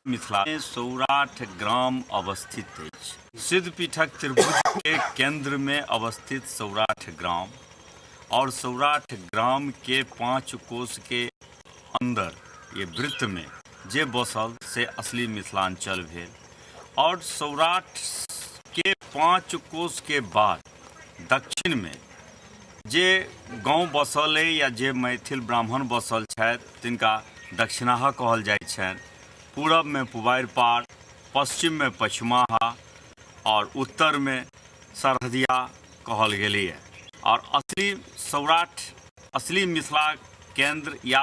मिथिला में सौराठ ग्राम अवस्थित अछि। सिद्धपीठक त्रिभुज के केंद्र में अवस्थित सौराठ ग्राम और सौराठ ग्राम के 5 कोस के अंदर ये वृत्त में जे बसल से असली मिथिलांचल भेल और सौराठ के 5 कोस के बाद दक्षिण में जे गांव बसल अइ या जे मैथिल ब्राह्मण बसल छथि तिनका दक्षिणाहा कहल जाइ छनि। पूरब में पुबारि पार, पश्चिम में पछिमाहा और उत्तर में सरहदिया कहल गेलैए। और असली सौराठ, असली मिथिला केंद्र या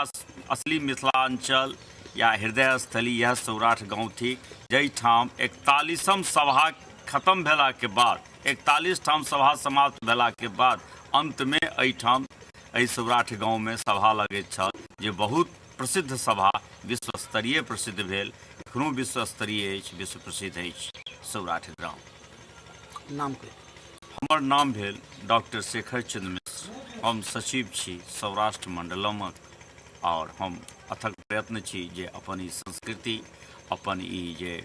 असली मिथिलांचल या हृदय स्थली यह सौराठ गांव थिक, जाहिठाम 41म सभा खत्म भेला के बाद, 41 ठाम सभा समाप्त भेला के बाद अंत में एहिठाम एहि सौराठ गांव में सभा लगैत छल, जे बहुत प्रसिद्ध सभा, विश्व स्तरीय प्रसिद्ध भेल, एखनो विश्व स्तरीय अछि, विश्व प्रसिद्ध अछि सौराठ ग्राम। नाम कहियौ। हमर नाम भेल डॉक्टर शेखर चंद्र मिश्र, हम सचिव छी सौराष्ट्र मंडलमक और हम अथक प्रयत्न छी जे अपन ई संस्कृति, अपन ई जे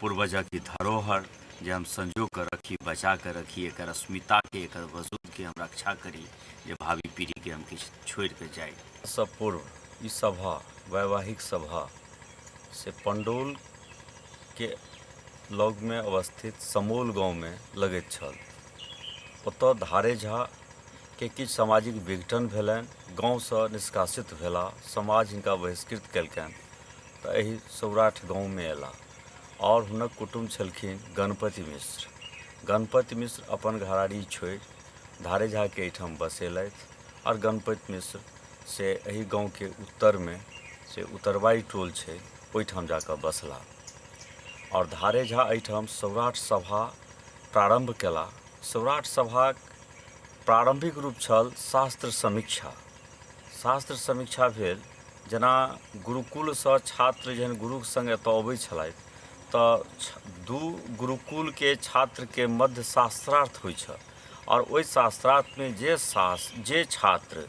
पूर्वजक ई धरोहर जे हम संजो कऽ रखी, बचा कऽ रखी, एकर अस्मिताके, एकर वजूदके हम रक्षा करी, जे भावी पीढ़ीके हम किछु छोड़ि कऽ जाइ। सँ पूर्व ई सभा, वैवाहिक सभा से पंडौलके लगमे अवस्थित समौल गाँवमे लगैत छल। ओतऽ धारे झाके किछु सामाजिक विघटन भेलनि, गाँवसँ निष्कासित भेलाह, समाज हिनका बहिष्कृत केलकनि तऽ एहि सौराठ गाँवमे अयलाह आओर हुनक कुटुम्ब छलखिन गणपति मिश्र। गणपति मिश्र अपन घराड़ी छोड़ि धारे झाके एहिठाम बसेलथि आओर गणपति मिश्र से एहि गाँवके उत्तरमे से उतरबाइ टोल छै ओहिठाम जाकऽ बसलाह आओर धारे झा एहिठाम सौराठ सभा प्रारम्भ केलाह। सौराठ सभाक प्रारम्भिक रूप छल शास्त्र समीक्षा। शास्त्र समीक्षा भेल जेना गुरुकुलसँ छात्र जहन गुरुके सङ्ग एतऽ अबै छलथि तऽ दू गुरुकुलके छात्रके मध्य शास्त्रार्थ होइ छल आओर ओहि शास्त्रार्थमे जे छात्र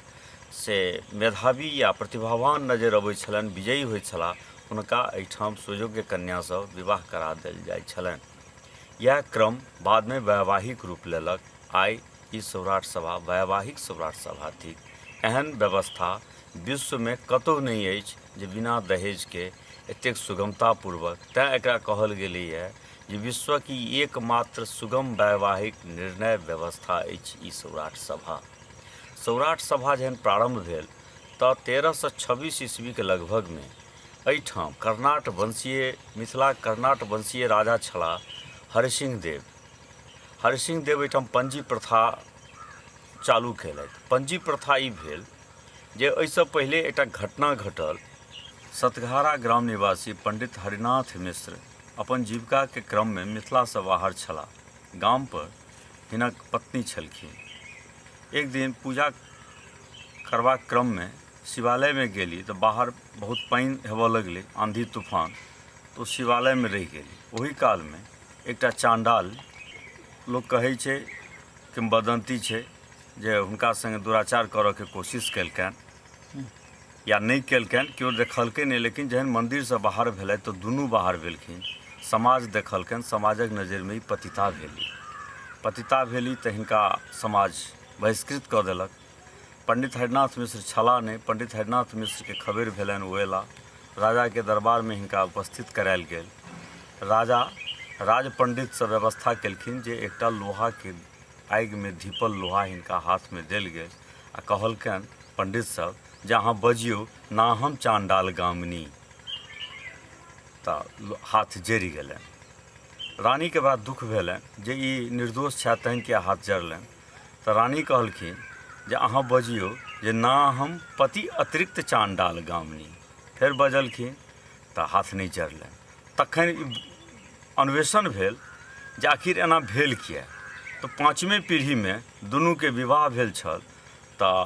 से मेधावी या प्रतिभावान नजरि अबै छलनि, विजयी होइ छलाह, हुनका एहिठाम सुयोग्य कन्यासँ विवाह करा देल जाइ छलनि। इएह क्रम बादमे वैवाहिक रूप लेलक। आइ ई सौराठ सभा वैवाहिक सौराठ सभा थिक। एहन व्यवस्था विश्वमे कतहु नहि अछि जे बिना दहेजके एतेक सुगमतापूर्वक, तैँ एकरा कहल गेलैए जे विश्वक ई एकमात्र सुगम वैवाहिक निर्णय व्यवस्था अछि ई सौराठ सभा। सौराठ सभा जहन प्रारम्भ भेल तऽ 1326 ईस्वीके लगभगमे एहिठाम कर्णाट वंशीय, मिथिलाक कर्णाट वंशीय राजा छलाह हरिसिंह देव। हरिसिंह देव एहिठाम पंजी प्रथा चालू केलथि। पंजी प्रथा ई भेल जे एहिसँ पहिले एकटा घटना घटल। सतघारा ग्राम निवासी पंडित हरिनाथ मिश्र अपन जीविकाके क्रममे मिथिलासँ बाहर छलाह। गाम पर हिनक पत्नी छलखिन। एक दिन पूजा करबाक क्रममे शिवालयमे गेली तऽ बाहर बहुत पानि हेबऽ लगलै, आंधी तूफान, तऽ ओ शिवालयमे रहि गेली। ओहि कालमे एकटा चाण्डाल, लोक कहै छै किंवदंती छै जे हुनका सङ्गे दुराचार करऽके कोशिश केलकनि या नहि केलकनि, केओ देखलकै नहि, लेकिन जहन मन्दिरसँ बाहर भेलथि तऽ दुनू बाहर भेलखिन, समाज देखलकनि, समाजक नजरिमे ई पतिता भेली। पतिता भेली तऽ हिनका समाज बहिष्कृत कऽ देलक। पंडित हरिनाथ मिश्र छलाह नहि, पंडित हरिनाथ मिश्रके खबरि भेलनि, ओ अयलाह, राजाके दरबारमे हिनका उपस्थित करायल गेल। राजा राज पंडितसँ व्यवस्था केलखिन जे एकटा लोहाके आगिमे धीपल लोहा हिनका हाथमे देल गेल आ कहलकनि पंडित सब जे अहाँ बजियौ ना हम चाण्डाल गामिनी, तऽ हाथ जरि गेलनि। रानीके बड़ा दुख भेलनि जे ई निर्दोष छथि तहन किया हाथ जरलनि। तऽ रानी कहलखिन जे अहाँ बजियौ जे ना हम पति अतिरिक्त चाण्डाल गामिनी। फेर बजलखिन तऽ हाथ नहि जरलनि। तखन ई अन्वेषण भेल जे आखिर एना भेल किया। तऽ पाँचमे पीढ़ीमे दुनूके विवाह भेल छल। तऽ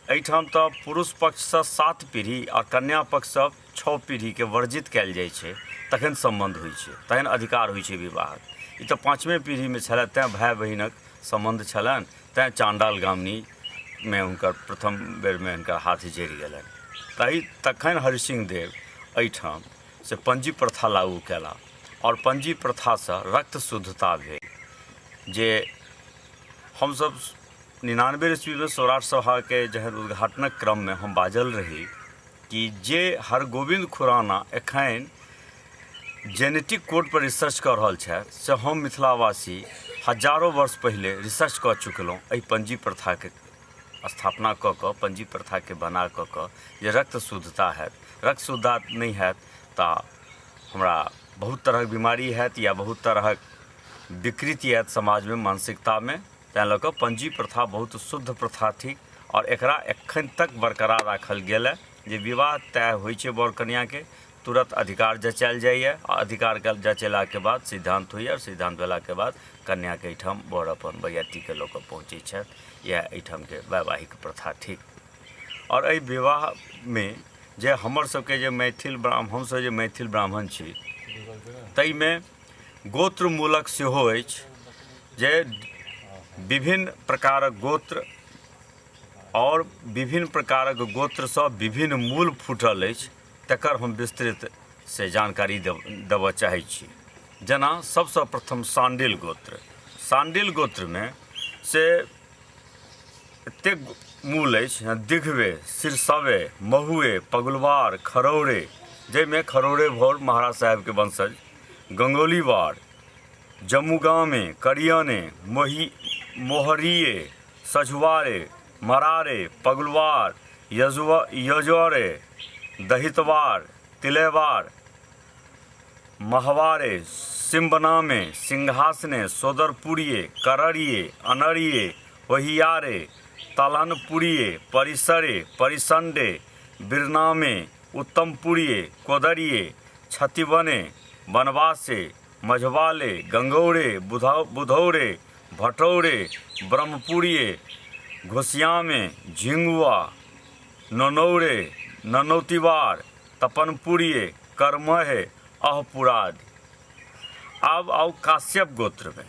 एहिठाम तऽ पुरुष पक्षसँ 7 पीढ़ी आ कन्या पक्षसँ 6 पीढ़ीके वर्जित कयल जाइ छै, तखन सम्बन्ध होइ छै, तखन अधिकार होइ छै विवाहक। ई तऽ पाँचमे पीढ़ीमे छलए, तैँ भाय बहिनक सम्बन्ध छलनि, तैँ चाण्डाल गामिनीमे हुनकर प्रथम बेरमे हुनकर हाथ जरि गेलनि। तखन हरिसिंह देव एहिठाम से पंजी प्रथा लागू कयला आओर पंजी प्रथासँ रक्त शुद्धता भेल। जे हमसभ 99 ईस्वीमे सौराठ सभाके जहन उद्घाटनक क्रममे हम बाजल रही कि जे हरगोविन्द खुराना एखन जेनेटिक कोड पर रिसर्च कऽ रहल छथि से हम मिथिलावासी हजारो वर्ष पहिले रिसर्च कऽ चुकलहुँ एहि पंजी प्रथाके स्थापना कऽ कऽ, पंजी प्रथाके बना कऽ कऽ जे रक्त शुद्धता हैत। रक्त शुद्धता नहि हैत तऽ हमरा बहुत तरहक बीमारी हैत या बहुत तरहक विकृति आयत समाजमे, मानसिकतामे। तैँ लऽ कऽ पंजी प्रथा बहुत शुद्ध प्रथा थिक आओर एकरा एखन तक बरकरार राखल गेल हँ जे विवाह तय होइ छै वर कन्याके, तुरत अधिकार जचायल जाइए आ अधिकार जचेलाके बाद सिद्धान्त होइए आओर सिद्धान्त भेलाके बाद कन्याके एहिठाम वर अपन बरियातीके लऽ कऽ पहुँचै छथि। इएह एहिठामके वैवाहिक प्रथा थिक। आओर एहि विवाहमे जे हमर सबके जे मैथिल ब्राह्मण, हमसब जे मैथिल ब्राह्मण छी ताहिमे गोत्रमूलक सेहो अछि जे विभिन्न प्रकारक गोत्र आओर विभिन्न प्रकारक गोत्रसँ विभिन्न मूल फूटल अछि, तकर हम विस्तृत से जानकारी देबऽ चाहै छी। जेना सबसँ प्रथम साण्डिल गोत्र। साण्डिल गोत्रमे से एतेक मूल अछि, दिघवे, सिरसवे, महुए, पगुलवार, खरौरे, जाहिमे खरौरे भौर महाराज साहेबके वंशज, गंगौलीवार, जमुगामे, करियने, मोही मोहरिये, सझुआरे, मरारे, पगुलवार, यजुआ यजरे, दहितवार, तिलेवार, महवारे, सिम्बनामे, सिंहासने, सोदरपुरिये, कररिये, अनरिये, होहियारे, तलनपुरिये, परिसरे, परिसंडे, बिरनामे, उत्तमपुरिये, कोदरिये, छतिबने, बनवासे, मझवाले, गंगौरे, बुधौरे, भटौरे, ब्रह्मपुरिये, घोसियामे, झिंगुआ, ननौरे, ननौतिवार, तपनपुरिये, कर्महे, अहपुरादि। आब आउ काश्यप गोत्रमे।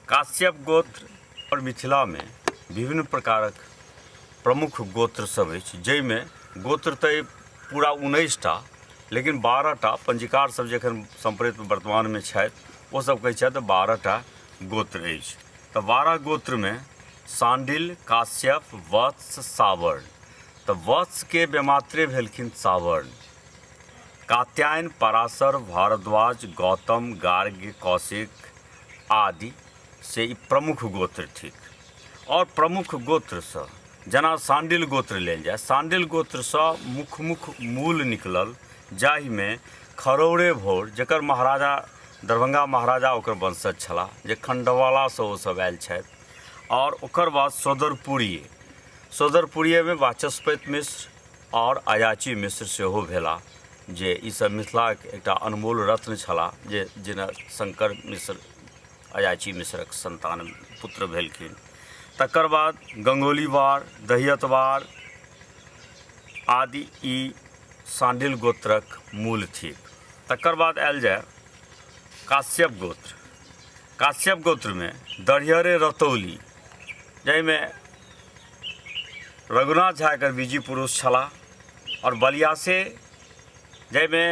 काश्यप गोत्र आओर मिथिलामे विभिन्न प्रकारक प्रमुख गोत्र सब अछि, जाहिमे गोत्र तऽ पूरा 19 टा, लेकिन 12 टा पंजीकार सब जखन सम्प्रति वर्तमानमे छथि ओ सब कहै छथि 12 टा गोत्र अछि। तऽ 12 गोत्रमे साण्डिल, काश्यप, वत्स, सावर्ण। तऽ वत्सके बेमात्रे भेलखिन सावर्ण। कात्यायन, पराशर, भारद्वाज, गौतम, गार्ग्य, कौशिक आदि से ई प्रमुख गोत्र थिक। आओर प्रमुख गोत्रसँ जेना साण्डिल गोत्र लेल जाय, साण्डिल गोत्रसँ मुख्य मुख्य मूल निकलल जाहिमे खरौरे भौर, जकर महाराजा दरभंगा महाराजा ओकर वंशज छलाह, जे खण्डवालासँ ओसभ आयल छथि। आओर ओकर बाद सोदरपुरी, सोदरपुरीमे वाचस्पति मिश्र आओर अयाची मिश्र सेहो भेलाह, जे ईसभ मिथिलाक एकटा अनमोल रत्न छलाह, जे जेना शंकर मिश्र अयाची मिश्रक संतान पुत्र भेलखिन। तकर बाद गंगोलीवार, दहियतवार आदि ई साण्डिल गोत्रक मूल थिक। तकर बाद आयल जाय काश्यप गोत्र। काश्यप गोत्रमे दरिहरे रतौली, जाहिमे रघुनाथ झा एकर बीजी पुरुष छलाह, आओर बलियासे जाहिमे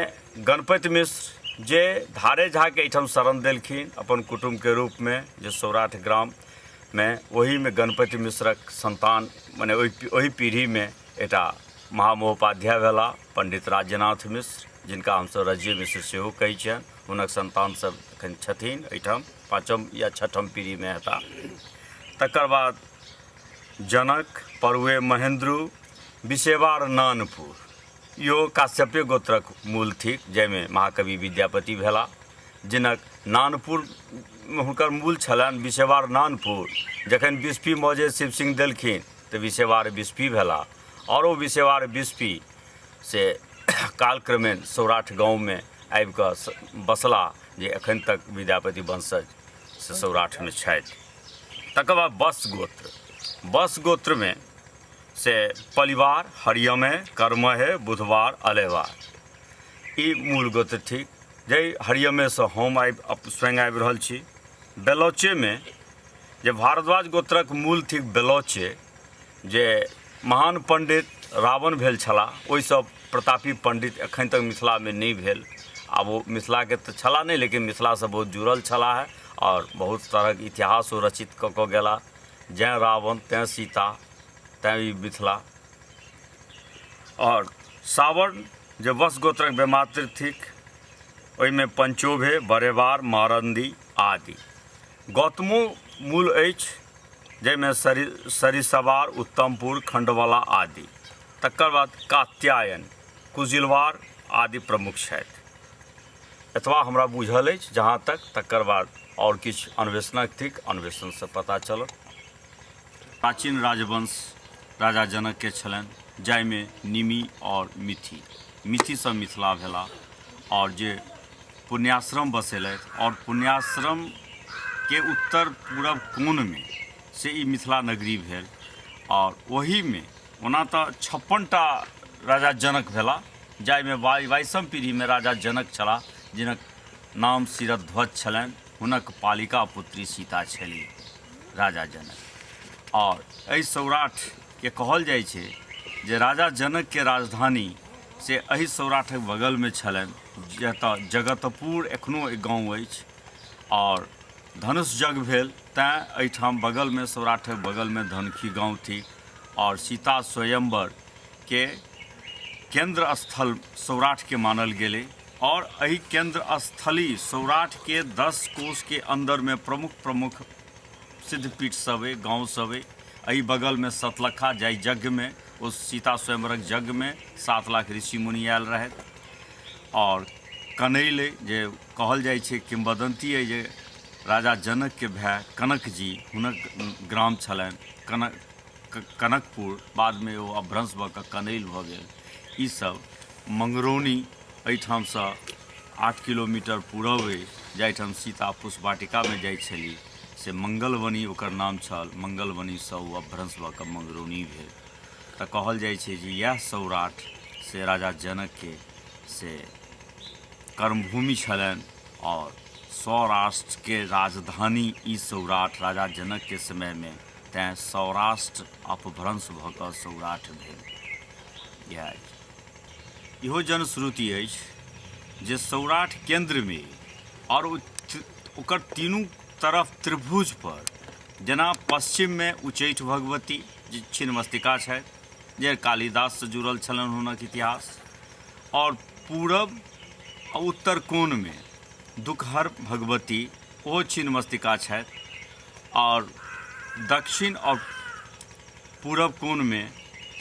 गणपति मिश्र जे धारे झाके एहिठाम शरण देलखिन अपन कुटुम्बके रूपमे, जे सौराठ ग्राममे, ओहीमे गणपति मिश्रक संतान मने ओहि पीढ़ीमे एकटा महामहोपाध्याय भेलाह पंडित राज्यनाथ मिश्र, जिनका हमसब रजिये मिश्र सेहो कहै छियनि। हुनक संतान सब एखन छथिन एहिठाम, 5म या 6म पीढ़ीमे हेताह। तकर बाद जनक, परुए महेन्द्रू, विसेवार नानपुर, इहो काश्यपे गोत्रक मूल थिक, जाहिमे महाकवि विद्यापति भेलाह, जिनक नानपुर हुनकर मूल छलनि विसेवार नानपुर। जखन बिस्फी मौजे शिव सिंह देलखिन तऽ विसेवार बिस्फी भेलाह, आओर ओ विसेवार बिस्फी से कालक्रमेण सौराठ गाँवमे आबिकऽ बसलाह, जे एखन तक विद्यापति वंशज से सौराठमे छथि। तकर बाद बस गोत्र। बस गोत्रमे से परिवार हरियमे, कर्महे, बुधवार, अलेवार, ई मूल गोत्र थिक, जाहि हरियमेसँ हम आबि स्वयं आबि रहल छी। बेलौचेमे जे भारद्वाज गोत्रक मूल थिक बेलौचे, जे महान पंडित रावण भेल छलाह, ओहिसँ प्रतापी पंडित एखन तक मिथिलामे नहि भेल। आब ओ मिथिलाके तऽ छलाह नहि, लेकिन मिथिलासँ बहुत जुड़ल छलाह है आओर बहुत तरहक इतिहास ओ रचित कऽ कऽ गेला। जैं रावण तैं सीता तैं ई मिथिला। आओर सावर्ण जे वत्स गोत्रक बेमात्र थिक, ओहिमे पंचोभे, बरेबार, मारंदी आदि। गौतमो मूल अछि जाहिमे सरिसवार, उत्तमपुर, खंडवाला आदि। तकर बाद कात्यायन, कुजिलवार आदि प्रमुख छथि। एतबा हमरा बुझल अछि जहाँ तक। तकर बाद आओर किछु अन्वेषणक थिक, अन्वेषणसँ पता चलत। प्राचीन राजवंश राजा जनकके छलनि, जाहिमे निमि आओर मिथि, मिथिसँ मिथिला भेला आओर जे पुण्याश्रम बसेलथि आओर पुण्याश्रमके उत्तर पूरब कोणमे से ई मिथिला नगरी भेल। आओर ओहिमे ओना तऽ 56टा राजा जनक भेला, जाहिमे 22म पीढ़ीमे राजा जनक छलाह जिनक नाम शिरध्वज छलनि। हुनक पालिका पुत्री सीता छली राजा जनक। और एहि सौराठके कहल जाइ छै जे राजा जनकके राजधानी से एहि सौराठक बगलमे छलनि, जतऽ जगतपुर एखनो एक गाँव अछि और धनुष जग भेल, तैँ एहिठाम बगलमे सौराठक बगलमे धनुखी गाँव थिक। और सीता स्वयंवरके केंद्र स्थल सौराठके मानल गेलै और एहि केंद्र स्थली सौराठके 10 कोस के अंदरमे प्रमुख प्रमुख सिद्धपीठ सब अइ, गाँव सब अइ। एहि बगलमे सतलखा जाहि यज्ञमे ओ सीता स्वयंवरक यज्ञमे 7 लाख ऋषि मुनि आयल रहथि। और कनैल अइ, जे कहल जाइ छै किंवदंती अइ जे राजा जनकके भाय कनक जी हुनक ग्राम छलनि कनकपुर, बादमे ओ अपभ्रंश भऽ कऽ कनैल भऽ गेल। ईसब मंगरौनी एहिठामसँ 8 किलोमीटर पूरब अइ, जाहिठाम सीता पुष्प वाटिकामे जाइ छली से मंगलवनी ओकर नाम छल। मंगलवनीसँ ओ अपभ्रंश भऽ कऽ मंगरौनी भेल। तऽ कहल जाइ छै जे इएह सौराठ से राजा जनकके से कर्मभूमि छलनि और सौराष्ट्रके राजधानी ई सौराठ राजा जनकके समयमे, तैँ सौराष्ट्र अपभ्रंश भऽ कऽ सौराठ भेल। इएह अछि। इहो जनश्रुति अछि जे सौराठ केन्द्रमे और ओकर तीनू तरफ त्रिभुज पर, जेना पश्चिममे उच्चैठ भगवती जे छिन्नमस्तिका छथि, जे कालिदाससँ जुड़ल छलनि हुनक इतिहास, और पूरब आ उत्तर कोणमे दुखहर भगवती ओहो छिन्नमस्तिका छथि, और दक्षिण और पूरब कोणमे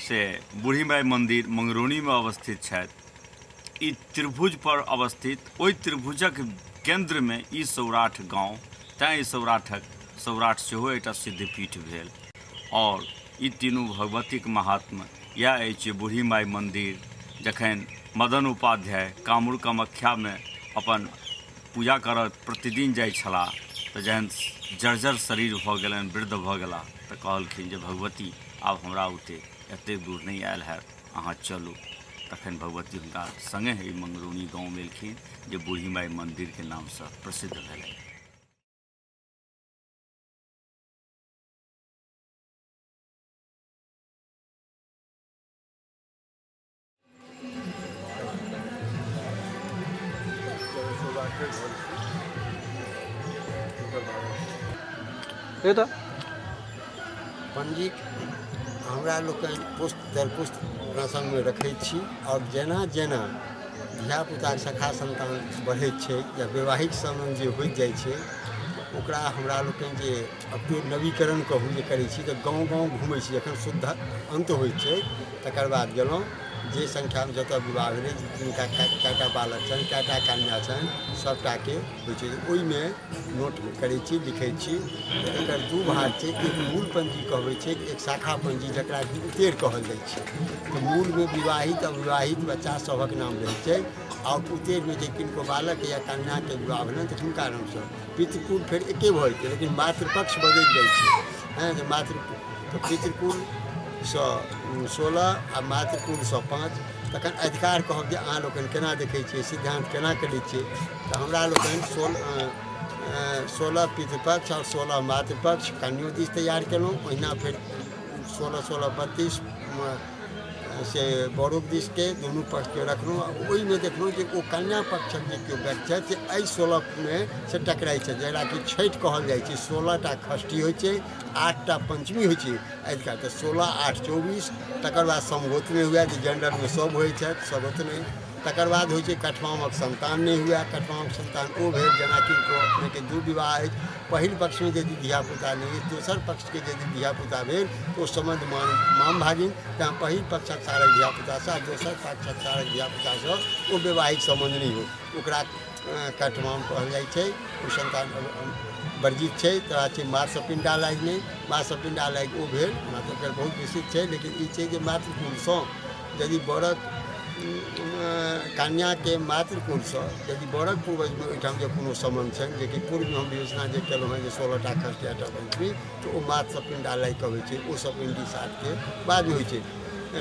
से बूढ़ी माई मंदिर मंगरौनीमे अवस्थित छथि। ई त्रिभुज पर अवस्थित, ओहि त्रिभुजक केन्द्रमे ई सौराठ गाँव, तैँ ई सौराठ सेहो एकटा सिद्धपीठ भेल। और ई तीनू भगवतीक महात्म्य इएह अछि जे बूढ़ी माई मंदिर जखन मदन उपाध्याय कामरू कामाख्यामे अपन पूजा करऽ प्रतिदिन जाइ छलाह तऽ जहन जर्जर शरीर भऽ गेलनि, वृद्ध भऽ गेलाह, तऽ कहलखिन जे भगवती आब हमरा ओते एतेक दूर नहि आयल हैत, अहाँ चलू। तखन भगवती हुनका सङ्गे एहि मंगरौनी गाँवमे एलखिन जे बूढ़ी माई मन्दिरके नामसँ प्रसिद्ध भेलै। ये तो पंजी हमरा लोकनि पुस्त दर पुस्त अपना संगमे रखै छी और जेना जेना धियापुताके सखा संतान बढ़ैत छै या वैवाहिक सम्बन्ध जे होइत जाइ छै ओकरा हमरा लोकनि जे अपडेट नवीकरण कहू जे करै छी तऽ गाँव गाँव घुमै छी। जखन शुद्ध अन्त होइ छै तकर बाद गेलहुँ, जे संख्यामे जतऽ विवाह भेलै, जिनका कएटा बालक छनि, कएटा कन्या छनि, सबटाके होइ छै, ओहिमे नोट करै छी, लिखै छी। एकर दू भाग छै, एक मूल पंजी कहबै छै, एक शाखा पंजी जकरा कि उतेर कहल जाइ छै। तऽ मूलमे विवाहित अविवाहित बच्चा सभक नाम रहै छै आ उतेरमे जे किनको बालक या कन्याके विवाह भेलनि तऽ हुनका नामसँ। पितृकुल फेर एके भऽ जेतै, लेकिन मातृपक्ष बदलि जाइ छै। हँ, जे मातृ तऽ पितृकुलसँ 16 आ मातृकुलसँ 5। तखन अधिकार कहब जे अहाँ लोकनि केना देखै छियै, सिद्धान्त केना करै छियै, तऽ हमरा लोकनि 16 पितृपक्ष आओर 16 मातृपक्ष कन्यो दिस तैयार केलहुँ। ओहिना फेर 16 16 32 से बड़ोक दिसके दुनू पक्षके रखलहुँ। आ ओहिमे देखलहुँ जे ओ कन्या पक्षक जे केओ व्यक्ति छथि से एहि 16मे से टकराइ छथि, जकरा कि छठि कहल जाइ छै। 16टा षष्ठी होइ छै, 8टा पंचमी होइ छै अधिकार, तऽ 16 8 24। तकर बाद समगोत्र नहि हुए, जे जनरलमे सब होइ छथि सगोत्र नहि। तकर बाद होइ छै कठमामक संतान नहि हुए। कठमामक संतान ओ भेल जेनाकि अपनेके 2 विवाह अछि, पहिल पक्षमे यदि धियापुता नहि अछि, दोसर पक्षके यदि धियापुता भेल तऽ ओ सम्बन्ध माम भागिन, तैँ पहिल पक्षक सारक धियापुतासँ आ दोसर पक्षक सारक धियापुतासँ ओ वैवाहिक सम्बन्ध नहि हो, ओकरा कठमाम कहल जाइ छै। ओ संतान वर्जित छै। तोरा छै मातृपिंडा लागि नहि, मातृपिंडा लागि ओ भेल, ओना तऽ ओकर बहुत विशिष्ट छै, लेकिन ई छै जे मातृकुलसँ यदि वरक कन्याके मातृकुलसँ यदि वरक पूर्वजमे ओहिठाम जे कोनो सम्बन्ध छनि, जेकि पूर्वमे हम विवेचना जे केलहुँ हेँ जे 16टा षष्ठी 8टा पंचमी, तऽ ओ मातृपिंडा लागि कऽ होइ छै, ओ सपिंडी 7के बादमे होइ छै,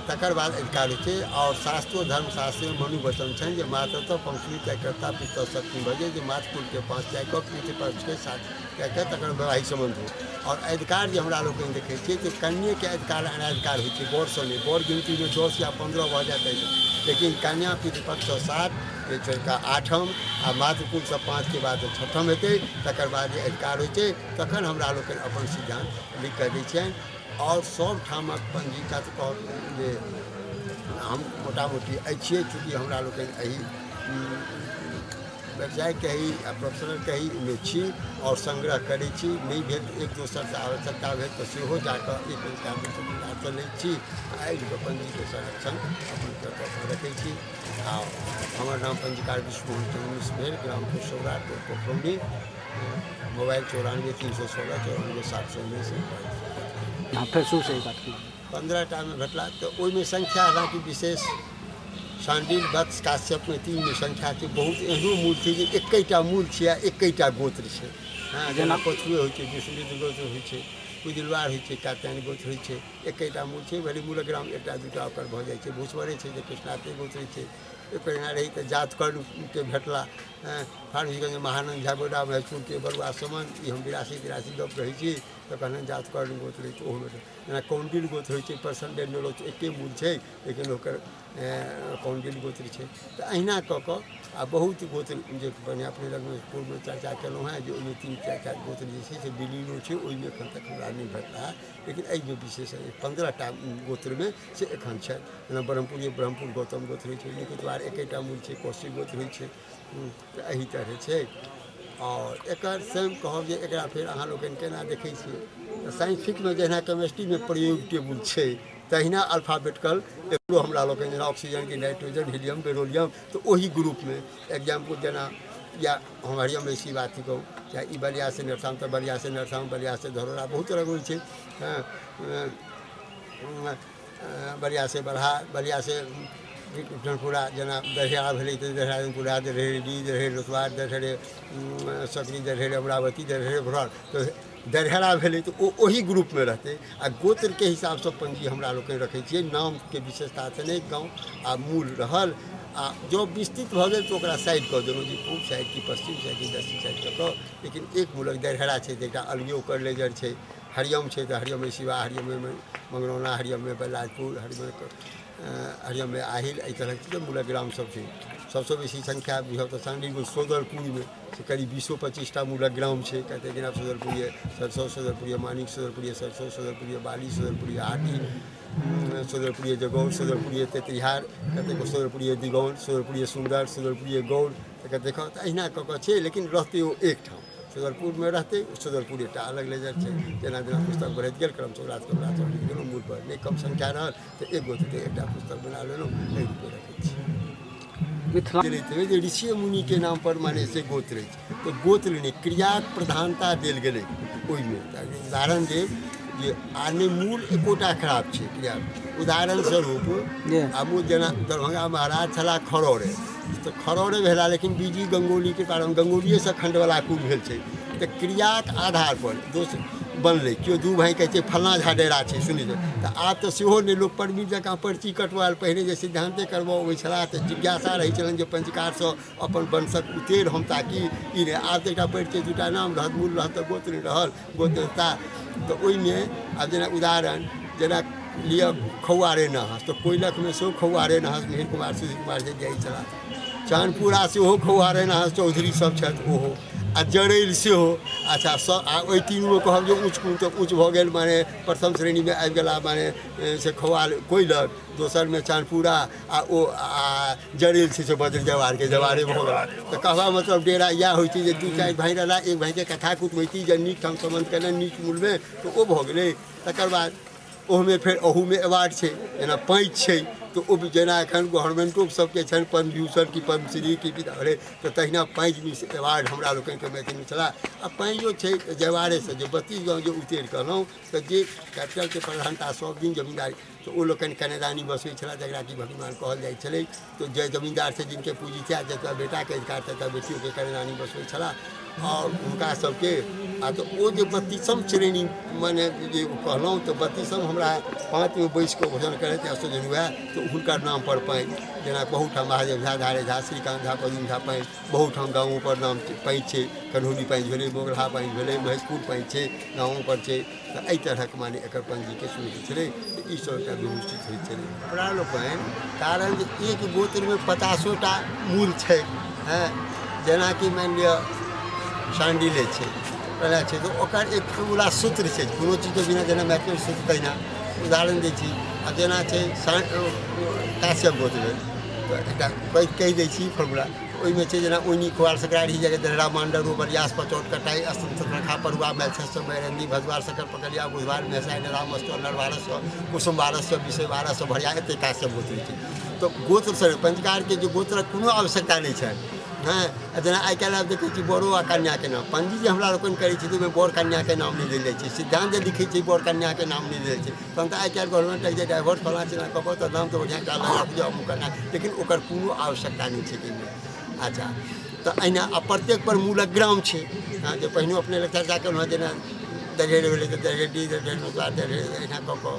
तकर बाद अधिकार होइ छै। आओर शास्त्रो धर्मशास्त्रमे मनुवचन छनि जे मातृत्व पंचमी तय कर्ता पितृ सप्तमी भजे, जे मातृकुलके 5 तय कऽ पितृपक्षके 7 तय कऽ तकर वैवाहिक सम्बन्ध हो। आओर अधिकार जे हमरा लोकनि देखै छियै तऽ कन्येके अधिकार अनाधिकार होइ छै, बरसँ नहि। बर गिनतीमे 10 या 15 भऽ जाइत अछि, लेकिन कन्या पितृपक्षसँ 7 के छोड़िकऽ 8म आ मातृकुलसँ 5 के बाद 6ठम हेतै, तकर बाद जे अधिकार होइ छै तखन हमरा लोकनि अपन सिद्धान्त लिख कऽ दै छियनि। आओर सब ठामक पंजीका तऽ कहब जे हम मोटा मोटी अछिए, चूँकि हमरा लोकनि एहि व्यवसाय कही आ प्रोफेशनल कही मे छी आओर संग्रह करै छी। नहि भेल एक दोसरसँ आवश्यकता भेल तऽ सेहो जाकऽ एक पंजीकार दोसर पंजीकारसँ लै छी आ आबिकऽ पंजीके संरक्षण अपन कऽ कऽ रखै छी। आ हमर नाम पंजीकार विश्वमोहन चंद्र मिश्र भेल, ग्राम सौराठ, पोखरौनी, मोबाइल 94 316 94 719। हाँ, फेर शुरू से ही बात की। 15टामे भेटला तऽ ओहिमे संख्या हालाँकि विशेष शांडिल वत्स काश्यपमे 3मे संख्या छै। बहुत एहनो मूल छै जे 1टा मूल छै आ 1टा गोत्र छै। हँ, जेना कछुए होइ छै, विष्णुरुद्र गोत्र होइ छै, कुदिलवार होइ छै, कात्यायन गोत्र होइ छै, 1टा मूल छै। भले मूलग्राम 1टा 2टा ओकर भऽ जाइ छै। भूसवरे छै जे कृष्णाते गोत्र छै, एक एना रही तऽ जात कर्णके भेटला। हँ, फारबिसगंज महानंद झा गोडा महेशपुरके बरुआ समन, ई हम 82 83 गप कहै छी, तऽ कहलनि जात कर्ण गोत्र होइ छै, ओहो भेटल। जेना कौंडिल गोत्र होइ छै, परसंडे नोलो एके मूल छै, लेकिन ओकर कौंडिल गोत्र छै। तऽ अहिना कऽ कऽ आ बहुत गोत्र जे बढ़िआँ अपने लगमे पूर्वमे चर्चा केलहुँ हेँ जे ओहिमे 3 4 गोत्र जे छै से विलीनो छै, ओहिमे एखन तक हमरा नहि भेटला है, लेकिन एहिमे विशेष 15टा गोत्रमे से एखन छै। जेना ब्रह्मपुर ब्रह्मपुर गौतम गोत्र होइ छै, निकुतवार 1टा मूल छै, कौशिक गोत्र होइ छै, तऽ एहि तरह छै। आओर एकर स्वयं कहब जे एकरा फेर अहाँ लोकनि केना देखै छियै तऽ साइंटिफिकमे जहिना केमिस्ट्रीमे प्रयोग टेबुल छै तहिना अल्फाबेटिकल एकरो हमरा लोकनि जेना ऑक्सीजन की नाइट्रोजन हीलियम बेरोलियम, तऽ ओहि ग्रुपमे एग्जाम्पल जेना या हम हरियम बेसी बात कहू, चाहे ई बलिया से नरसाम तऽ बलिया से नरसाम, बलिया से धरोरा, बहुत तरहके होइ छै। हँ, बलिया से बलहा, बलिया से जनपुरा, जेना दरहेरा भेलै तऽ दरहेरा दरहेरी, दरहेर लोतवार, दरहेरे सकरी, दरहेरे अमरावती, दरहेरे भोरार, तऽ दरहेरा भेलै तऽ ओ ओही ग्रुपमे रहतै। आ गोत्रके हिसाबसँ पंजी हमरा लोकनि रखै छियै, नामके विशेषतासँ नहि, गाँव आ मूल रहल। आ जँ विस्तृत भऽ गेल तऽ ओकरा साइड कऽ देलहुँ जे पूब साइड कि पश्चिम साइड कि दक्षिण साइड कऽ कऽ, लेकिन एक मूलक दरहेरा छै तऽ एकटा अलगे ओकर लेजर छै। हरियम छै तऽ हरियममे शिवा, हरियममे मंगरौना, हरियममे बलराजपुर, हरियममे आहिल, एहि तरहक चीज मूलक ग्राम सब छै। सबसँ बेसी संख्या बुझब तऽ सांडिल सोदरपुरमे से करीब 20-25टा मूलक ग्राम छै। कतेक जेना सोदरपुर, सरसो सोदरपुर, मानिक सोदरपुर, सरसो सोदरपुर, बाली सोदरपुर, हाटी सोदरपुर, जगौर सोदरपुर, तेतरिहार, कतेको सोदरपुर दिगौन, सोदरपुर सुन्दर, सोदरपुर गौर, तऽ देखऽ तऽ अहिना कऽ कऽ छै, लेकिन रहतै ओ एकठाम सोदरपुरमे रहतै। सोदरपुर एकटा अलग लेजर छै। जेना जेना पुस्तक बढ़ैत गेल क्रम सौराठ कमला लिख गेलहुँ, मूल पर नहि कम संख्या रहल तऽ एक गोत्र एकटा पुस्तक बना लेलहुँ, एहि रूपे रखै छी। मिथिला जे ऋषि मुनिके नाम पर माने से गोत्र अछि, तऽ गोत्र नहि, क्रियाक प्रधानता देल गेलै ओहिमे। उदाहरण देब जे आ नहि मूल एकोटा खराब छै क्रिया। उदाहरण स्वरूप आब जेना दरभंगा महाराज छलाह खरौरे, तऽ खरौरे भेला, लेकिन बीजी गंगोलीके कारण गंगोलिएसँ खण्डवला कुल भेल छै। तऽ क्रियाक आधार पर दोसर बनलै, केओ 2 भाइ कहै छै फल्लाँ झा डेरा छै सुनि तऽ आब तऽ सेहो नहि, लोक परमीर जकाँ पर्ची कटवायल। पहिने जे सिद्धान्ते करबऽ अबै छलाह तऽ जिज्ञासा रहै छलनि जे पंजीकारसँ अपन वंशक उतेर हम ताकि ई नहि। आब तऽ एकटा परिचय 2टा नाम रहत, मूल रहत तऽ गोत्र नहि रहल, गोत्रता। तऽ ओहिमे आब जेना उदाहरण जेना लिअ खौआरे नहास, तऽ कोइलखमे सेहो खौआरे नहास मिहिर कुमार सुधीर कुमार जे जाइ छलाह, चानपुरा सेहो खौआरे नहास चौधरी सब छथि ओहो, आ जरैल सेहो। अच्छा, आ ओहि तीनूमे कहब जे ऊँच कोन, तऽ ऊँच भऽ गेल माने प्रथम श्रेणीमे आबि गेला माने से खौआर कोइलख, दोसरमे चानपुरा, आ ओ आ जरैल छै से बज्र जवारके जवारे भऽ गेल। तऽ कहबा मतलब डेरा इएह होइ छै जे 2 4 भाइ रहला, एक भाइके कथा कुटमैती जे नीक ठाम सम्बन्ध केलनि नीक मूलमे, तऽ ओ भऽ गेलै। तकर बाद ओहूमे फेर अहूमे अवार्ड छै, जेना पैँच छै तऽ ओ जेना एखन गवर्नमेंटो सबके छनि पद्मभूषण कि पद्मश्री कि अरे, तऽ तहिना पैँच अवार्ड हमरा लोकनिके मैथिलीमे छलाह। आ पैँचो छै तऽ जवारेसँ जे 32 गाँव जे उतेर कहलहुँ तऽ जे कैपिटलके प्रधानता सब दिन जमींदारी, तऽ ओ लोकनि कन्यादानी बसबै छलाह जकरा कि भगवान कहल जाइ छलै। तऽ जे जमींदार छै जिनके पूँजी छै, जतबा बेटाके अधिकार ततबा बेटियोके कन्यादानी बसबै छलाह आओर हुनका सबके। आ तऽ ओ जे 32म श्रेणी माने जे कहलहुँ तऽ 32म हमरा पाँचमे बैसि कऽ भोजन करैत या सोजन हुए तऽ हुनकर नामपर पाँच, जेना बहुत ठाम महादेव झा, धारे झा, श्रीकान्त झा, पदुम झा पाँच, बहुत ठाम गाँवोपर नाम पाँच छै, कन्हौली पाँच भेलै, मोगलहा पाँच भेलै, महेशपुर पाँच छै, गाँवोपर छै। तऽ एहि तरहक माने एकर पंजीके सुनैत छलै। तऽ ईसब एकटा व्यवस्थित होइत छलै हमरा लोकनि, कारण जे एक गोत्रमे 50 टा मूल छै। हँ, जेनाकि मानि लिअ शाण्डिले छै, पहला छै तऽ ओकर एक फॉर्मूला सूत्र छै, कोनो चीजके बिना जेना मैथिली सूत्र तहिना उदाहरण दै छी। आ जेना छै काश्यप गोत्र भेल तऽ एकटा कहि दै छी फॉर्मूला, ओहिमे छै जेना ओइनी खोआर सकरारी जगह दरहरा मांडर बलियास पचौट कटाइ स्तन परुआ मैलछस मैरंदी भदवार सकर पकड़िया बुधवार मेहसाइ नरा मस्टर नरवारस कुसुम बारस विषय बारस भरिया, एते काश्यप गोत्र छै। तऽ गोत्रसँ पंचकारके जे गोत्रक कोनो आवश्यकता नहि छनि। हँ, जेना आइ काल्हि आब देखै छी बड़ो आ कन्याके नाम, पंजी जे हमरा लोकनि करै छी तऽ ओहिमे बर कन्याके नाम नहि देल जाइ छै, सिद्धान्त जे लिखै छै बर कन्याके नाम नहि देल जाइ छै। तहन तऽ आइ काल्हि गवर्नमेंट जे डाइवोर्स फलाँ चिलाँ कऽ कऽ तऽ नाम तऽ बढ़िआँ लगा बुझाउ अमुक कन्या, लेकिन ओकर कोनो आवश्यकता नहि छै ताहिमे। अच्छा, तऽ एहिना आ प्रत्येक पर मूलक ग्राम छै। हँ, जे पहिनो अपने लग चर्चा केलहुँ हँ, जेना दरहेर भेलै तऽ दरहेडी, दरहेर नुकला, दरहेर, एहिना कऽ कऽ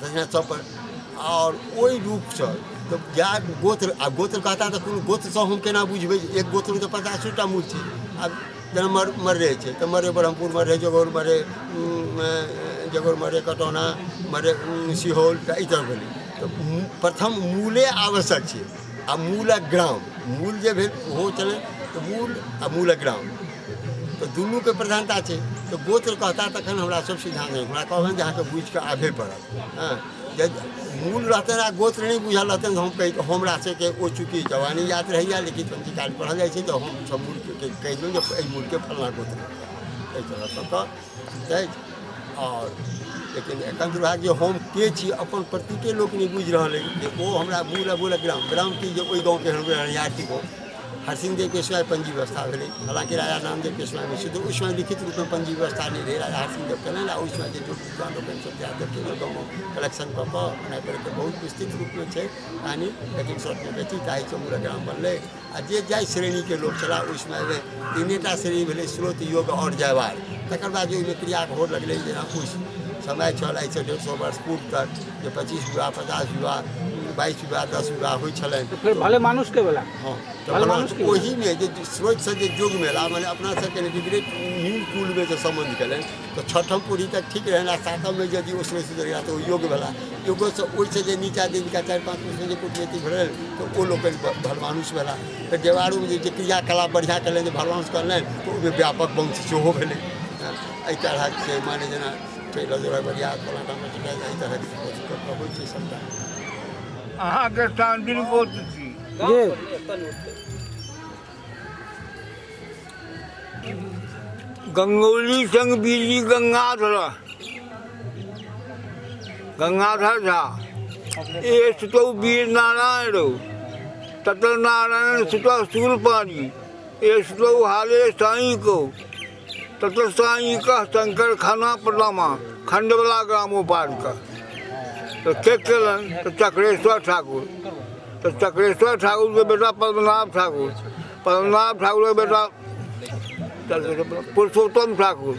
तहिना सब पर। आओर ओहि रूपसँ तऽ जा गोत्र, आ गोत्र कहता तऽ कोनो गोत्रसँ हम केना बुझबै, एक गोत्रमे तऽ 50 टा मूल छै। आब जेना मर्रे छै तऽ मर्रे ब्रह्मपुर, मर्रे जगौर, मर्रे जगौर, मर्रे कटौना, मर्रे सिहौल, तऽ एहि तरह भेलै। तऽ प्रथम मूले आवश्यक छै आ मूलक ग्राम, मूल जे भेल ओहो छलै तऽ मूल आ मूलक ग्राम तऽ दुनूके प्रधानता छै। तऽ गोत्र कहता तखन हमरा सब सिद्धान्त नहि, हमरा कहबनि जे अहाँके बुझिकऽ आबे पड़त। हँ, जे मूल रहतनि आ गोत्र नहि बुझल रहतनि तऽ हम कहि हमरा सबके ओ चूँकि जवानी याद रहैए, लेकिन पंजीकार पढ़ल जाइ छै तऽ हम सब मूलके कहि देलहुँ जे एहि मूलके फल्लाँ गोत्र, एहि तरह कऽ कऽ। आओर लेकिन एखन दुर्भाग्य जे हम के छी अपन प्रतीके लोक नहि बुझि रहल अइ जे ओ हमरा मूल आ मूलक ग्राम, ग्राम की जे ओहि गाँवके हम रहनिहार छी। हरसिंह देवके समय पंजी व्यवस्था भेलै, हालाँकि राजा नामदेवके समयमे छै तऽ ओहि समय लिखित रूपमे पंजी व्यवस्था नहि रहै, राजा हरसिंह देव केलनि आ ओहि समय जे विद्वान लोकनि सब जादवके गाँवमे कलेक्शन कऽ कऽ बनाए पड़ैके बहुत विस्तृत रूपमे छै कहानी, लेकिन शॉर्टमे बेसी ताहिसँ मूलक ग्राम बनलै। आ जे जाहि श्रेणीके लोक छलाह ओहि समयमे 3 टा श्रेणी भेलै, स्रोत, योग आओर जयवार। तकर बाद जे ओहिमे क्रियाके होड़ लगलै, जेना ओहि समय छल आइसँ 150 वर्ष पूर्व तक जे 25 विवाह, 50 विवाह, 22 विवाह, 10 विवाह होइ छलनि। फेर भले मानुषके भेला। हँ, तऽ ओहिमे जे स्रोतसँ जे युग मेला माने अपना सबके ग्रेट न्यू कुलमे जे सम्बन्ध केलनि तऽ 6ठम पीढ़ी तक ठीक रहनि आ 7ममे यदि ओ स्रोत गेला तऽ ओ योग भेला। योगोसँ ओहिसँ जे नीचा जिनका 4-5 पुरुषमे जे कुटमैती भेलनि तऽ ओ लोकनि भलमानुष भेला। फेर देवारूमे जे क्रियाकलाप बढ़िआँ केलनि जे भलमानुष करलनि तऽ ओहिमे व्यापक वंश सेहो भेलै। एहि तरहक छै माने जेना बढ़िया एहि तरहक होइ छै सबटा। अहाँके शाण्डिल गोत्र छी? गंगौली संग बीजी गंगाधर, गंगाधर झा, ए सुतौ वीर नारायण रौ, ततर नारायण सुत शूलपाणी, ए सुतौ हाले साई को, ततर साई कह शंकर खाना प्रणामा खंडवला ग्राम उपार का। तो के केलनि तऽ चक्रेश्वर ठाकुर, तऽ चक्रेश्वर ठाकुरके बेटा पद्मनाभ ठाकुर, पद्मनाभ ठाकुरके बेटा पुरुषोत्तम ठाकुर,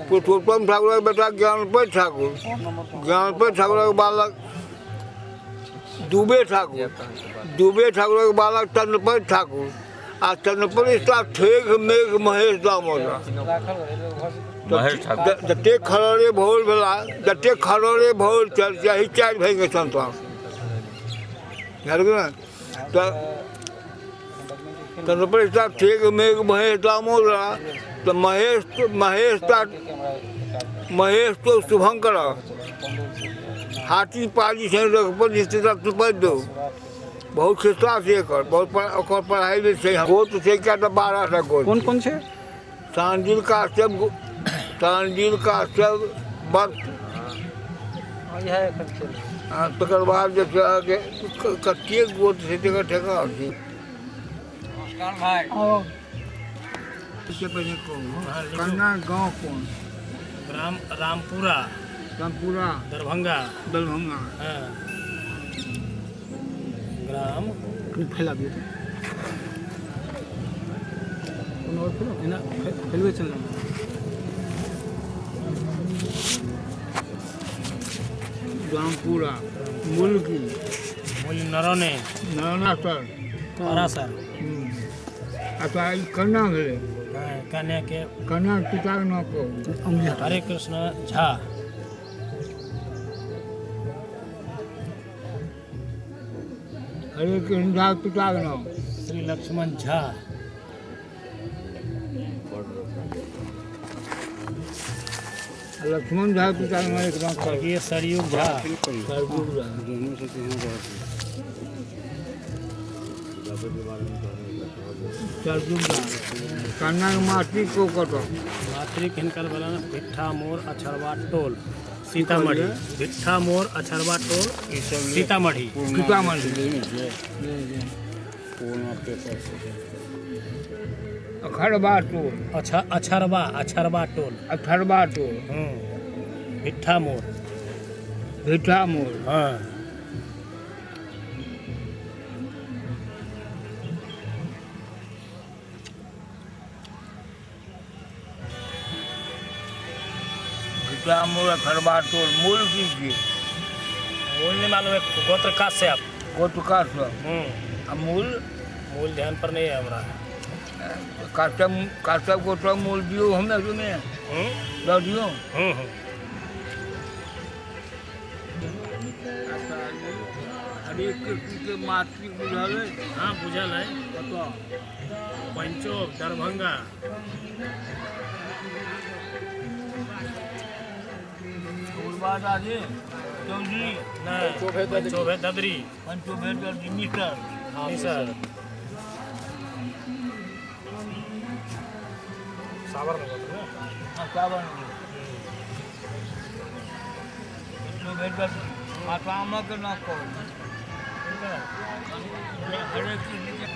पुरुषोत्तम ठाकुरके बेटा ज्ञानपति ठाकुर, ज्ञानपति ठाकुरके बालक दुबे ठाकुर, दुबे ठाकुरके बालक चंद्रपति ठाकुर, आ चंद्रपति ठेघ मेघ महेश दामोदर। महेश ठाकुर। जतेक खररे भौर भेला, जतेक खररे भौर चल चाही 4 भाइके संतान बुझलकै ने। तऽ तदुपरि ठीक मेघ महेश दामोदरा तऽ महेश महेश महेश तो शुभंकर हाथी पाली छै रघुपति रत्नपति दो बहुत खिस्सा छै एकर, बहुत ओकर पढ़ाइ भी छै। गोत्र छै क्या तऽ 12 टा गोत्र। कोन कोन छै? तांजिल काश्यप, तांजिल काश्यप भक्त। तकर बाद जे छै अहाँके कतेक गोत्र छै तकर ठेकान छै। कन्ना गाँव कोन? ग्राम रामपुरा। रामपुरा दरभंगा। दरभंगा। हाँ। ग्राम फैला दियौ कोनो और फैलाउ, एना फैलबै चल। रामपुरा मुल्की मूल नरौने नरौना सर सर। अच्छा ई कन्ना भेलै? कन्या के कन्या पिताके नाम कहू। हरे कृष्ण झा। हरे कृष्ण झा पिताके नाम? श्री लक्ष्मण झा। लक्ष्मण झा पिताके नाम एक नाम स्वर्गीय सरयुग झा। सरयुग झा। सरयुग झा। कन्याके मातृक को कतऽ? मातृक हिनकर भेलनि भिट्ठा मोड़ अछरवा टोल सीतामढ़ी। भिट्ठा मोड़ अछरवा टोल सीतामढ़ी। सीतामढ़ी। अखरबा टोल। अच्छा अछरवा, अछरवा टोल। अछरवा टोल। भिट्ठा मोड़। भिट्ठा मोड़। हाँ। भिट्ठा मोड़ अखरबा टोल। मूल की छियै? मूल नहीं मालूम है। गोत्र काश्यप। गोत्र काश्यप। आ मूल? मूल ध्यान पर नहीं है हमरा। काश्यप काश्यप गोत्र मूल दियौ हमरा सुने दऽ दियौ। हरे कृष्ण के मातृक बुझल है? हाँ बुझल है। कतऽ? पंचोक दरभंगा। राजे चौधरी नहीं पंचोभे ददरी। पंचोभे ददरी मिसर। मिसर सावर में गोत्र। हाँ सावर में पंचोभे ददरी। मातामह के नाम कहू। हरे कृष्ण के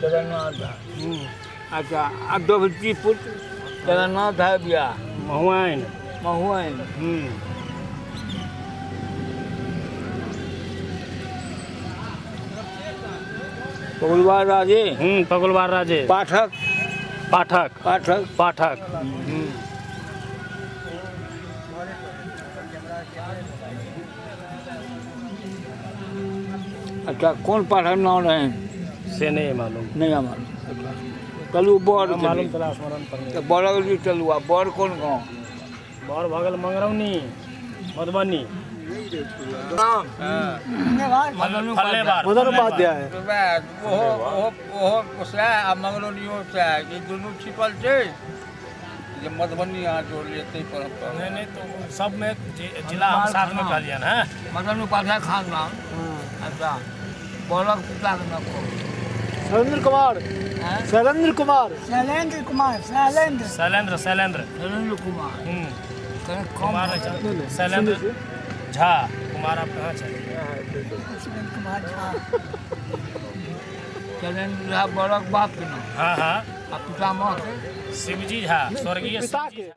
जगन्नाथ झा। अच्छा आ दोभती पुत्र जगन्नाथ झा बियाह महुआइन। महुआइन। पगुलवार राजे। पगुलवार राजे। पाठक। पाठक। पाठक। पाठक। अच्छा कौन पाठक नाम रहे? से नहीं मालूम। नहीं मालूम। अच्छा चलू बड़ मालूम तला स्मरण पर नहीं। तो बड़ जी चलू। आ बड़ कौन गाँव? बड़ भगल मंगरौनी मधुबनी। मदन उपाध्याय। ओहो सएह आ मंगरौनियो सएह, ई दुनू छिपल छै जे मधुबनी अहाँ जोड़लियै ताहि पर हम कहब। नहीं नहीं तो सब में जिला हम साथ में कहलियनि हैं। मदन उपाध्याय खानदान। अच्छा बड़क पिताके नाम कहू। शैलेंद्र कुमार। शैलेंद्र कुमार। शैलेंद्र कुमार। शैलेंद्र। शैलेंद्र। शैलेंद्र। शैलेंद्र कुमार। कुमार शैलेंद्र झा। कुमार आप कहाँ छे? शैलेंद्र कुमार झा। शैलेंद्र झा बड़क बाप के नाम? हाँ हाँ। आ पितामह के? शिवजी झा स्वर्गीय पिता के।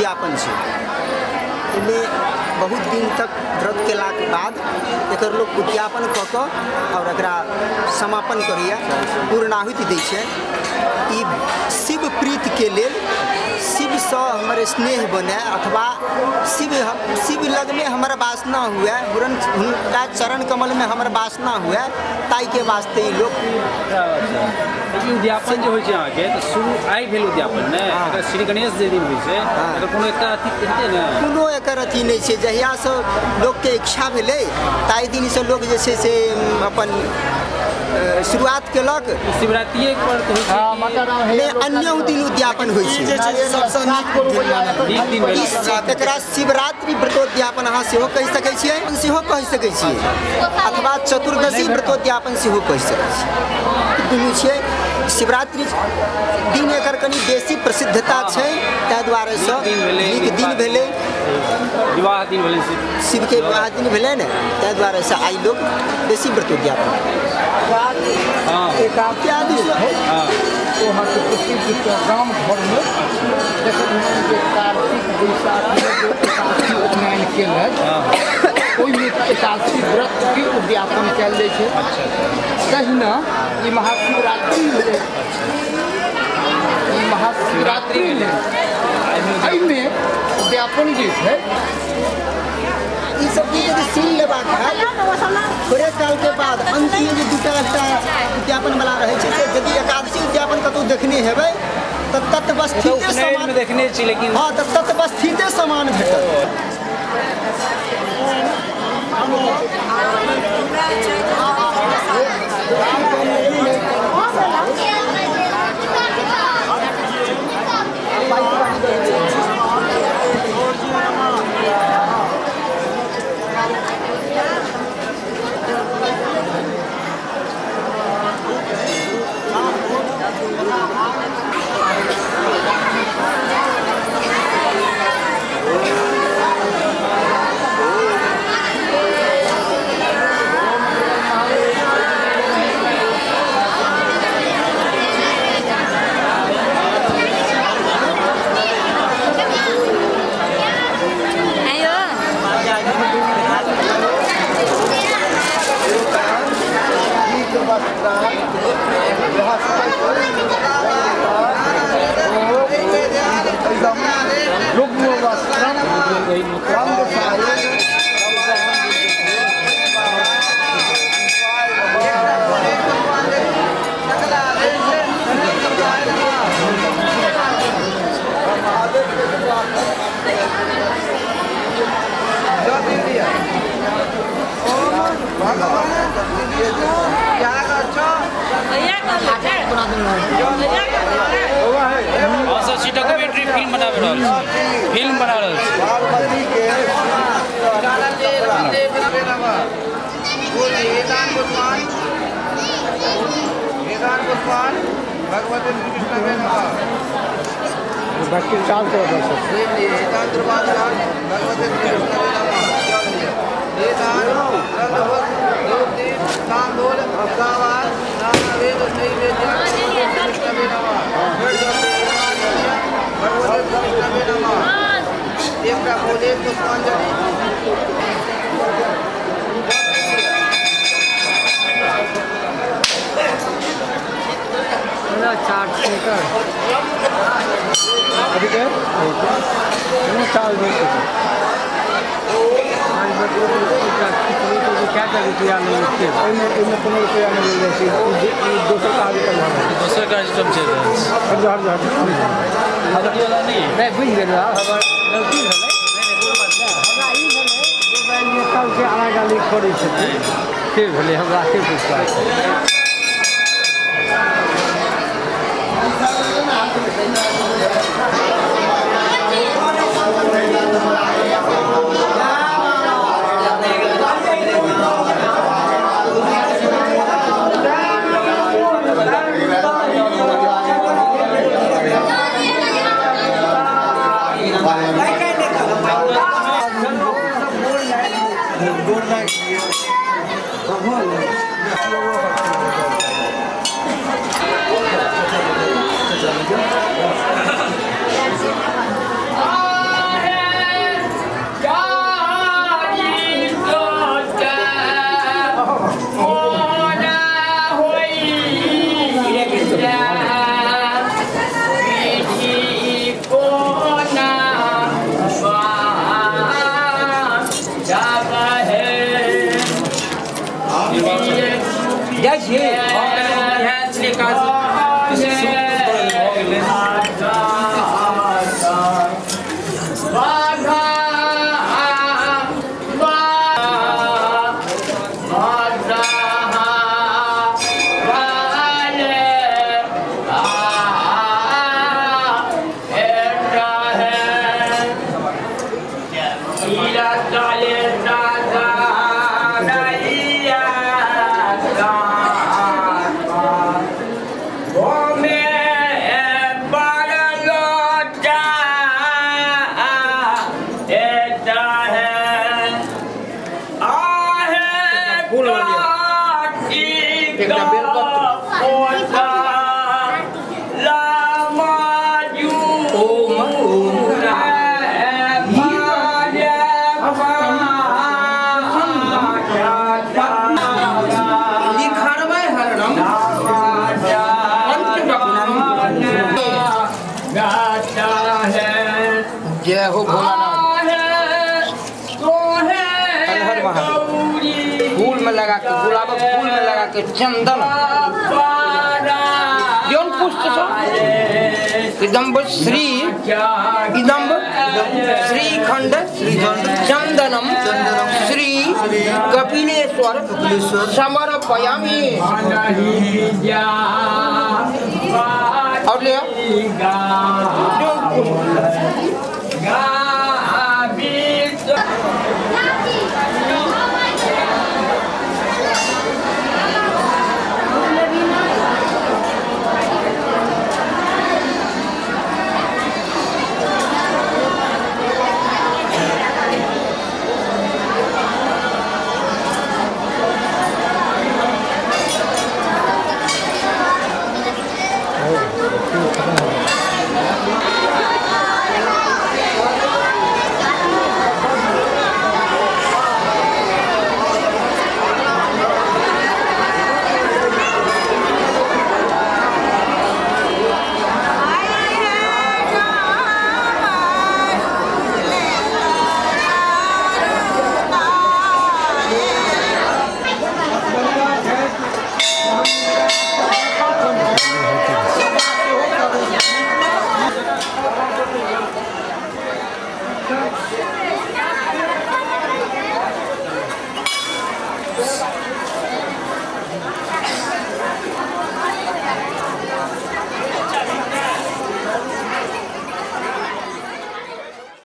उद्यापन छै। एहिमे बहुत दिन तक व्रत केलाके बाद एकर लोक उद्यापन कऽ कऽ आओर एकरा समापन करैए, पूर्णाहुति दै छै। ई शिव प्रीतिके लेल, शिवसँ हमर स्नेह बने अथवा शिव लगमे हमर वासना हुए, हुनका चरण कमलमे हमर वासना हुए, ताहिके वास्ते ई लोक। ई उद्यापन जे होइ छै अहाँके, तऽ शुरू आइ भेल उद्यापन ने, एकर श्री गणेश जे दिन होइ छै, एकर कोनो एकटा अथी हेतै ने? कोनो एकर अथी नहि छै। जहियासँ लोकके इच्छा भेलै ताहि दिनसँ लोक जे छै से अपन शुरुआत केलक। शिवरात्रिए पर होइ छै? नहि, अन्यो दिन उद्यापन होइ छै। एकरा शिवरात्रि व्रतोद्यापन अहाँ सेहो कहि सकै छियै, सेहो कहि सकै छियै, अथवा चतुर्दशी व्रतोद्यापन सेहो कहि सकै छियै। दुनू छियै। शिवरात्रि दिन एकर कनि बेसी प्रसिद्धता छै, ताहि दुआरेसँ नीक दिन भेलै, विवाह दिन भेलै, शिवके विवाह दिन भेलै ने, ताहि दुआरेसँ आइ लोक बेसी व्रतोद्यापन। इत्यादि गाम घरमे देखलियै कार्तिक बैसाखमे जे एकादशी उपनयन केलक ओहिमे एकादशी व्रतके उद्यापन कयल जाइ छै। तहिना ई महाशिवरात्रि भेलै, ई महाशिवरात्रि भेलै, एहिमे उद्यापन जे छै ई सब चीज यदि सीन लेबाक हैत थोड़े कालके बाद अंतमे जे दूटा एकटा उद्यापन वाला रहै छै, से यदि एकादशी उद्यापन कतहु देखने हेबै तऽ तत्वस्थिते समान देखने छी, लेकिन हँ तऽ तत्वस्थिते समान भेटत। डॉक्यूमेंट्री फिल्म बना रहल छी, फिल्म बना रहल छी। दोसर कार्यक्रम चलि रहल छै। नहि बुझि गेलहुँ, हमर गलती भेलै। हमरा ई भेलै जे मानि लिअ सबके आगाँ करै छथिन, से भेलै हमरा से विश्वास। गोर लागि। जाइ छी। जय हो भोलानाथ। हर महादेव। फूल में लगा के, गुलाबक फूल में लगा के चंदन यौन पुष्प इदम्ब श्री इदम्ब श्रीखंड चंदनम श्री कपिलेश्वर समर्पयामि। और ले यौन पुष्प।